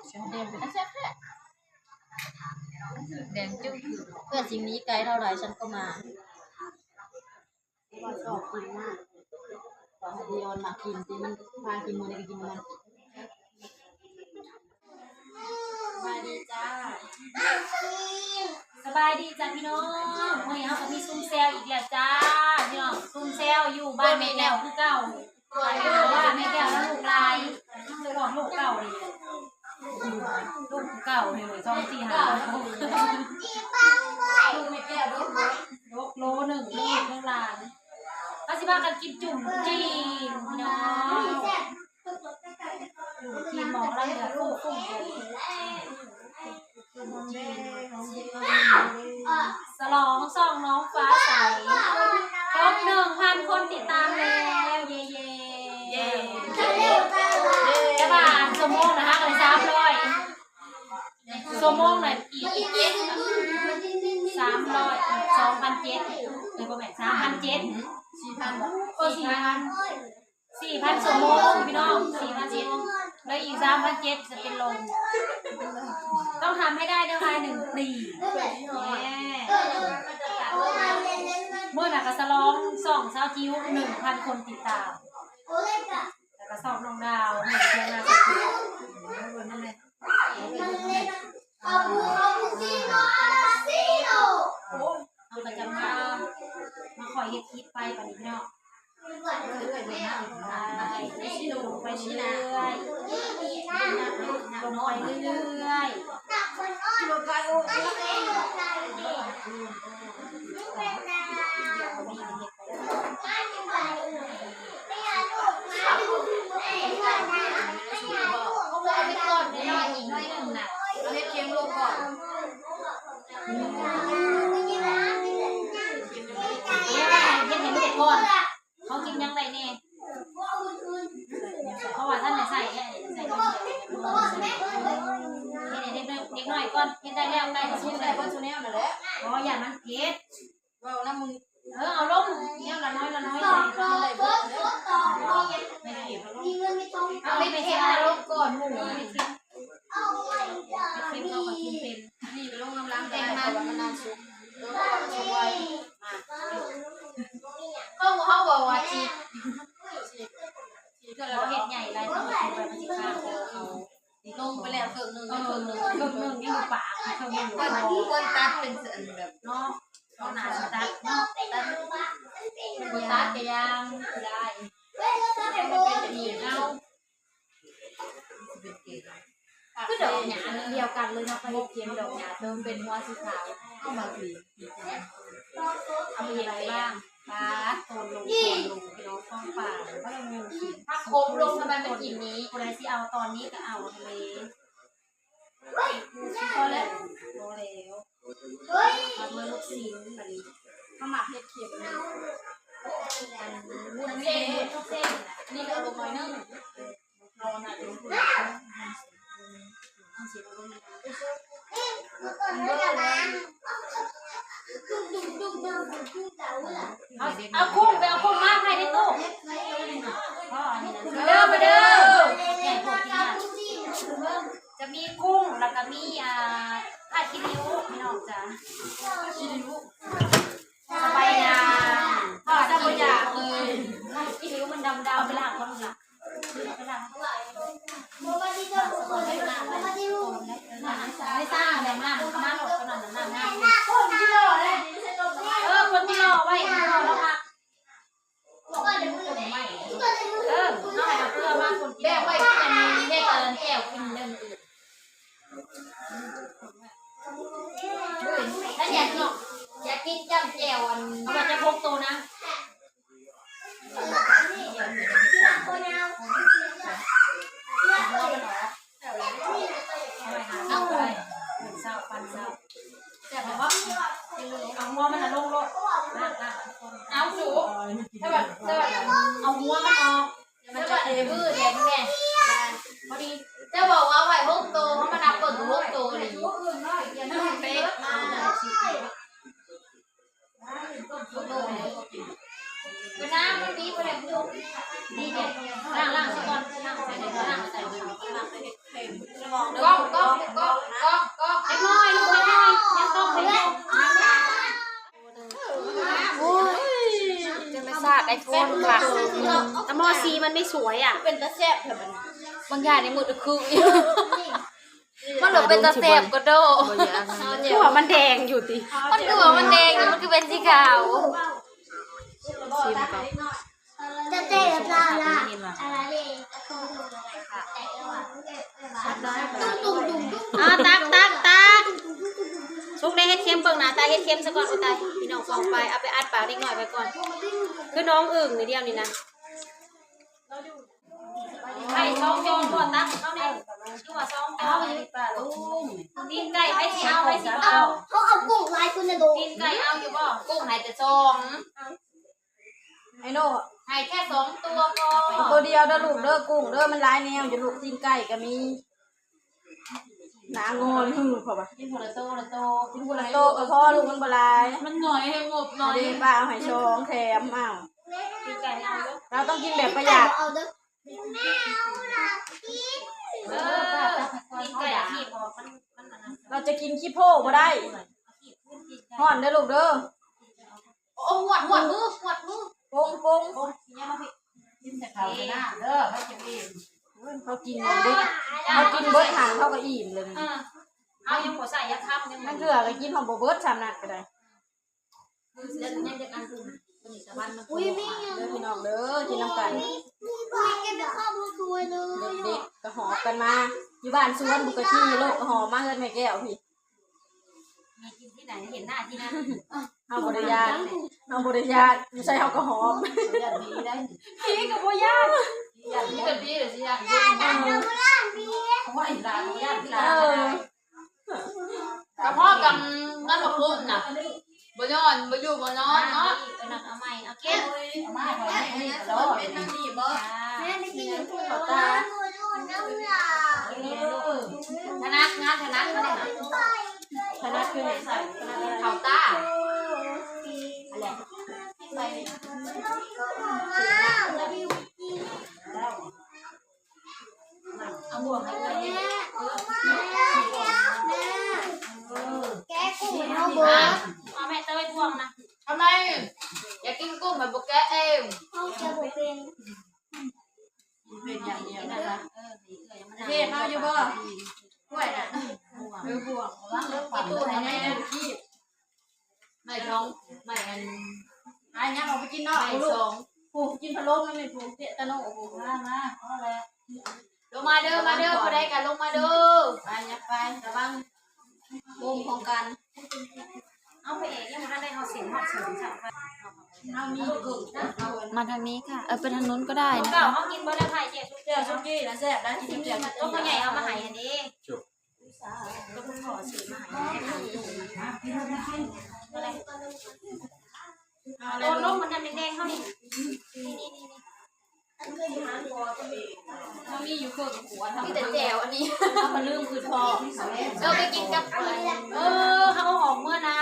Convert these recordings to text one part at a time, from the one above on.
ແດງເປັນຕາແຊບແທ້ ແດງຈຶ່ງຄື ເພື່ອຊິໜີໄກເທົ່າໃດ ສັນກໍມາ ວ່າຊອບກິນມາກ ວ່າດີອອນມັກກິນ ທີ່ມັນພາກິນ ມື້ໃດກໍກິນມື້ນັ້ນ. ສະບາຍດີຈ້າ ສະບາຍດີຈ້າພີ່ນ້ອງ ມື້ນີ້ເຮົາກໍມີຊຸມແຊວອີກແລ້ວຈ້າ ພີ່ນ້ອງ ຊຸມແຊວຢູ່ບ້ານແມ່ແກ້ວຄືເກົ່າ ວ່າແມ່ແກ້ວລະລູກຫຼາຍ ເຈົ້າຂອງລູກເກົ່ານີ້ ລູກເກົ່ານີ້ ສອງ ສີ່ ຫ້າ ຫົກ ລູກແມ່ແກ້ວ ຫົກໂລໜຶ່ງ ລູກຫຼານ ເຮົາຊິພາກັນກິນຈຸ້ມຈີນ ພີ່ນ້ອງ. ກິນໝໍກຳລັງເດືອດຟຸ້ງໆ ສະຫຼອງຊ່ອງນ້ອງຟ້າໃສ ຄົບໜຶ່ງພັນຄົນຕິດຕາມແລ້ວ ເຢ້ໆ ແຕ່ວ່າອັນຊົ່ວໂມງນະ ຫາກໍໄດ້ສາມຮ້ອຍ ຊົ່ວໂມງນະອີກ ສາມຮ້ອຍ ສອງພັນເຈັດ ເອີ ບໍ່ແມ່ນ ສາມພັນເຈັດ ສີ່ພັນ ເອີ ສີ່ພັນ ສີ່ພັນຊົ່ວໂມງພີ່ນ້ອງ ສີ່ພັນຊົ່ວໂມງ ແລ້ວອີກສາມພັນເຈັດຈະເປັນລົມ ຕ້ອງທຳໃຫ້ໄດ້ພາຍໃນໜຶ່ງປີ ມື້ໜ້າກໍສະຫຼອງຊ່ອງສາວຈິ້ວໜຶ່ງພັນຄົນຕິດຕາມ ແລ້ວກໍຊ່ອງນ້ອງດາວ ເຮົາກໍຈະມາ ມາຄ່ອຍເຮັດຄລິບໄປບັດນີ້ເນາະ ເລື້ອຍໆ ໄປເລື້ອຍໆ ລົງໄປເລື້ອຍໆ ເອົາໄປກ່ອນໜ້ອຍໆ ອີກໜ້ອຍໜຶ່ງນະ ເອົາເຮັດຄຣີມລົງກ່ອນ ເຮັດໃຫ້ລູກກ່ອນ ເຂົາກິນຫຍັງໄດ້ແດ່ ເພາະວ່າທັນໄດ້ໃສ່ ໃສ່ ເຮັດໃຫ້ເດັກນ້ອຍ ເດັກນ້ອຍກ່ອນ ເຮັດໄດ້ແລ້ວ ໃກ້ຊິສຸກແລ້ວ ໄດ້ເບິດຊຸແນວນັ້ນແຫຼະ ບໍ່ ຢ້ານມັນເຜັດ ເວົ້ານຳ ເອີ ເອົາລົງ ແນວລະນ້ອຍລະນ້ອຍ ເອົາໄປເຮັດໃຫ້ລະລົງກ່ອນໝູ່ ເຮັດເປັນ ເຮົາກໍກິນເປັນ ອັນນີ້ໄປລົງນຳຫຼັງກໍໄດ້ ເພາະວ່າມັນນານສຸກ ເອີ ເພາະວ່າມັນສຸກໄວ ເຮົາ ເຮົາເວົ້າວ່າຊິ ຊິ ຊິ ເຮົາເຮັດໃຫຍ່ຫຼາຍ ເຮົາຄິດວ່າມັນຊິຄາເຂົາ ລົງໄປແລ້ວເຄິ່ງໜຶ່ງ ເອີ ເຄິ່ງໜຶ່ງ ເຄິ່ງໜຶ່ງຍັງຢູ່ປາກ ເຄິ່ງໜຶ່ງຢູ່ຄໍ ຄວນຕັດເປັນອັນແບບເນາະ ເຮົາໜ້າຊິຕັດເນາະ ຕັດ ບໍ່ຕັດກໍຢ່າງຊິໄດ້ ເຮົາ ຄືດອກຫຍ້າອັນດຽວກັນເລີຍເນາະ ເຂົາເຮັດຄຣີມດອກຫຍ້າ ເຕີມເປັນຫົວສີຂາວ ເອົາມາ ເອົາມາເຮັດໄປບ້າງ ປາດ ໂຕນລົງ ໂຕນລົງ ພີ່ນ້ອງ ທ້ອງຟ້າ ຜັກໂຂມລົງ ທຳໄມມັນກິນນີ້ ຜູ້ໃດຊິເອົາຕອນນີ້ກໍເອົາເລີຍ ພໍແລ້ວ ພໍແລ້ວ ມາດ້ວຍລູກຊີ້ນ ບັດນີ້ ເຮົາມັກເຮັດເຄັມ ອັນວຸ້ນເສັ້ນ ເສັ້ນ ນີ້ກໍເອົາລົງໜ້ອຍໜຶ່ງ ເອົາອັນນັ້ນລົງ ເອົາ ເອົາກຸ້ງ ໄປເອົາກຸ້ງມາໃຫ້ໃນຕູ້ ເດີ ມາເດີ ແມ່ພວກກິນ ຈະມີກຸ້ງ ແລ້ວກໍມີ ອ່າ ຜ້າຂີ້ລິ້ວ ພີ່ນ້ອງຈ້າ ຜ້າຂີ້ລິ້ວ ສະບາຍນາ ເພາະວ່າຈະບໍ່ຢາກເລີຍ ຂີ້ລິ້ວມັນດຳໆ ໄປລ້າງກ່ອນລະ ໄປລ້າງ ໄດ້ສ້າງແລ້ວ ນ້ຳມັນກໍມາໂລດ ຕອນນັ້ນນ້ຳ ເອີ ຄົນທີ່ລໍໄວ້ ລໍລະພັກ ເອີ ເຮົາໃຫ້ເອົາເກືອມາຄົນກິນ ແບກໄວ້ ອັນນີ້ເຮັດອັນແຈ່ວກິນເດີ ມື້ອື່ນ ຖ້າຢາກກິນ ຢາກກິນຈ້ຳແຈ່ວ ອັນ ເອົາມາຈັກຫົກໂຕນະ ເອົາ ເອົາຫົວມັນນະລົງໂລດ ເອົາສູ ຖ້າແບບ ຖ້າແບບ ເອົາຫົວມັນອອກ ມັນຈະ ເອີ ແບບນີ້ແມ່ ພໍດີ ເຈົ້າບອກວ່າໄວ້ຫົກໂຕ ເຮົາມານັບເບິ່ງຫົກໂຕນີ້ ເປັກມາ ຫົກໂຕ ກ້ອງ ກ້ອງ ກ້ອງ ກ້ອງ ເດັກນ້ອຍ ລູກ ເດັກນ້ອຍ ຍັງຕ້ອງໄປຢູ່. ໂອ້ຍ ທຳມະຊາດໄດ້ໂພດວ່າ ແຕ່ໝໍ່ຊີມັນໄມ່ສວຍອະ ເປັນຕາແຊບແທ້ບັດນີ້. ບາງຢ່າງນີ້ໝົດຄື ມັນເປັນຕາແຊບກະໂດ. ຄືວ່າມັນແດງຢູ່ຕິ ມັນຄືວ່າມັນແດງຢູ່ ມັນຄືເປັນສີຂາວ. ຊິມກ່ອນ ຈະເຕະປາລະ ອ່າ ຕັກ ຕັກ ຕັກ ສຸກໄດ້ເຮັດເຄັມ ເບິ່ງໜ້າຕາເຮັດເຄັມຊະກ່ອນ. ໂອ້ຕາຍ ພີ່ນ້ອງປ້ອງປາຍ ເອົາໄປອັດປາກເດັກນ້ອຍໄວ້ກ່ອນ ຄືນ້ອງອຶ່ງນີ້ດຽວນີ້ນະ. ໄກ່ສອງໂຕບໍ່ ຕັກເອົາແດ່ ຄືວ່າສອງໂຕ. ຕີນໄກ່ໃຜຊິເອົາ ໃຜຊິບໍ່ເອົາ? ເຮົາເອົາ ເຮົາເອົາກຸ້ງຫຼາຍຄົນນະໂດ. ຕີນໄກ່ເອົາຢູ່ບໍ່? ກຸ້ງໃຫ້ແຕ່ສອງ ໄອ້ໂນ ໃຫ້ແຄ່ສອງໂຕພໍ ໂຕດຽວເດີລູກເດີ ກຸ້ງເດີ ມັນຫຼາຍແນວຢູ່ລູກ ຕີນໄກ່ກະມີ. ໜ້າງໍນີ້ ເພາະວ່າກິນຄົນລະໂຕລະໂຕ ກິນຄົນລະໂຕກະພໍລູກ ມັນບໍ່ຫຼາຍ ມັນໜ້ອຍ ໃຫ້ງົບໜ້ອຍ ເດ້ ປ້າເອົາໃຫ້ສອງແຖມເອົາ. ຕີນໄກ່ເອົາຢູ່ ເຮົາຕ້ອງກິນແບບປະຢັດ ເອີ ຕີນໄກ່ ລາວຈະກິນຂີ້ໂພບໍ່ໄດ້ ຮ້ອນເດີລູກເດີ. ໂອ້ ຫວດ ຫວດມື ຫວດມື ປົງ ປົງ ປົງ ກິນແຕ່ເຂົ້າແຕ່ນ້ຳເດີ ມັນຈະອີ່ມ. ເຮົາກິນເບິດ ເຮົາກິນເບິດຫັ້ນເຮົາກະອີ່ມເລີຍ. ເອີ ເຮົາຍັງບໍ່ໃສ່ຈັກຄຳ ຍັງ ມັນເທື່ອກະກິນຮອດບໍ່ເບິດ ຊ່ຳນັ້ນກະໄດ້. ອຸ້ຍ ມີຫຍັງ ເດີພີ່ນ້ອງເດີ ກິນນຳກັນ. ເດັກໆກະຫອບກັນມາ ຢູ່ບ້ານສວນພຸ້ນກະຂີ່ລົດກະຫອບມາເຮືອນແມ່ແກ້ວພີ້. ມີກິນທີ່ໃດ ເຫັນໜ້າທີ່ນັ້ນ. ເຮົາບໍ່ໄດ້ຢ້ານ ເຮົາບໍ່ໄດ້ຢ້ານ ຢູ່ໃສເຮົາກະຫອບ. ຢ້ານຜີໄດ໋ ຜີກະບໍ່ຢ້ານ ຢ້ານຜີກະບໍ່ຢ້ານ. ໂອ້ຍ ຫຼານບໍ່ຢ້ານ ເອີ ກະພໍກັນນັ້ນບໍ່ຄົນນະ ບໍ່ນອນ ບໍ່ຢູ່ບໍ່ນອນເນາະ. ເອົາໃໝ່ ເອົາເກັບ ເອົາມາໃຫ້ເຂົາເນາະ ເປັນນາງນີ້ບໍ່? ຖະໜັດງານຖະໜັດ ຖະໜັດຄືເຂົ້າຕາ ອັນແຫຼະ ເອົາບ່ວງໃຫ້ເອື້ອຍ ເອີ ແກະກຸ້ງໃຫ້ເຮົາເບິ່ງ ເອົາແມ່ເຕີຍບ່ວງນະ. ທຳໄມ ຢາກກິນກຸ້ງມັນບໍ່ແກະເອງ ເຮົາແກະບໍ່ເປັນ. ເປັນຢ່າງດຽວນະ ເທບເອົາຢູ່ບໍ່? ຫ້ວຍນະ ເອີ ບ່ວງ ເອົາໃຫ້ແນ່. ໄມ້ສອງ ໄມ້ອັນ ອາຍ ຍັງອອກໄປກິນນອກ ໄມ້ສອງ ຜູ້ກິນພະໂລມນຳນີ້ ຜູ້ເຕະຕະໂນ ຜູ້ ມາ ມາ ພໍແລ້ວ. ລົງມາເດີ ມາເດີ ຜູ້ໃດກະລົງມາເດີ. ໄປ ຍັບໄປ ລະວັງໂຮມຂອງກັນ. ເອົາ ພະເອກຍັງບໍ່ທັນໄດ້ເອົາເສັ້ນຮອດເສີນຊ້ຳ ເຮົາມີຢູ່ເຄິ່ງ ມາທາງນີ້ຄ່ະ ເອີ ໄປທາງໂນ້ນກະໄດ້ນະ. ເຮົາກິນເບິດແລ້ວ ໄຂ່ເຈຍ ແຈ່ວສຸກີ້ນະແຊບນະ ກິນແຈ່ວສຸກີ້ ກໍພໍ່ໃຫຍ່ເອົາມາໃຫ້ຫັ້ນເດ. ໂດນລົງມັນແດງໆ ເຮົານີ້ ນີ້ໆໆ ມັນມີຢູ່ເຄິ່ງຂວດ ມີແຕ່ແຈ່ວອັນນີ້ ເຮົາກະລືມຄືພໍ. ເອີ ໄປກິນກັບ ເອີ ເຮົາເອົາອອກເມືອນາ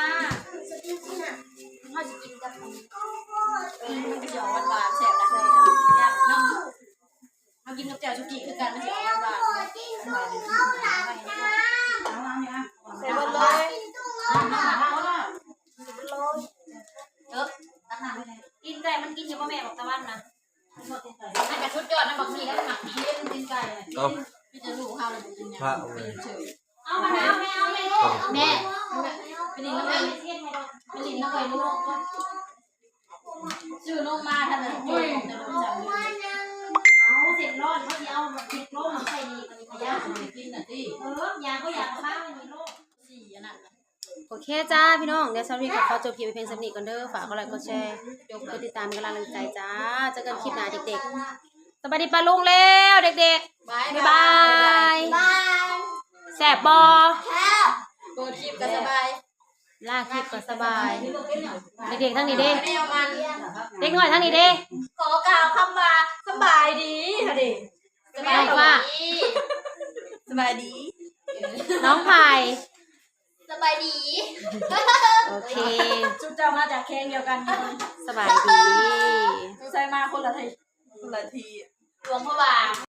ເຮົາຊິກິນກັບ ເອີ ມັນຈະຫວານໆ ແຊບນະ ເຮົາກິນກັບແຈ່ວສຸກີ້ຄືກັນ ມັນຊິອອກຫວານໆ. ໃສ່ເບິດເລີຍ ເອີ ຕີນໄກ່ມັນກິນຢູ່ບໍ່ແມ່ ບັກຕາວັນນະ? ມັນກະສຸດຍອດນະ ບັກໝີ່ກັບໝາກເຢັນ ຕີນໄກ່ນະ ເອົ້າ ມີແຕ່ລູກເຮົາລະບໍ່ກິນຫຍັງ ເອົາມາ ເອົາແມ່ ເອົາແມ່ ແມ່ ໄປຫຼິ້ນນຳເອື້ອຍ ໄປຫຼິ້ນນຳເອື້ອຍລູກ. ຊື້ນົມມາທັນນະ ໂອ້ຍ ແຕ່ລົມຈຳເລີຍ ເອົາເສັ້ນຮ້ອນ ເຂົາຊິເອົາມາກິນລົມໃສ່ນີ້ ກະຢ່າກິນນະຕິ ເອີ ຢາບໍ່ຢາກເອົາມາໄວ້ນີ້ໂລດ ສີອັນນັ້ນ. ໂອເຄຈ້າພີ່ນ້ອງ ດຽວສຳລັບຄລິບນີ້ກະຂໍຈົບຄລິບໄວ້ພຽງສ່ຳນີ້ກ່ອນເດີ ຝາກກົດໄລກົດແຊ ກົດຕິດຕາມເປັນກຳລັງໃຈຈ້າ ເຈີກັນຄລິບໜ້າເດັກໆ. ສະບາຍດີປ້າລຸງແລ້ວເດັກໆ ບາຍບາຍ ບາຍບາຍ. ແຊບບໍ່? ແຊບ ເປີດຄລິບກະສະບາຍ ລາຄລິບກະສະບາຍ. ເດັກໆທາງນີ້ເດ ເດັກນ້ອຍທາງນີ້ເດ ຂໍກ່າວຄຳວ່າສະບາຍດີຫັ້ນເດ ສະບາຍດີ ນ້ອງພາຍ ສະບາຍດີ ໂອເຄ ຊຸມເຈົ້າມາຈາກແຂວງດຽວກັນ ສະບາຍດີ ສົງໄສມາຄົນລະທີ່ ຄົນລະທີ່ ຫຼວງພະບາງ.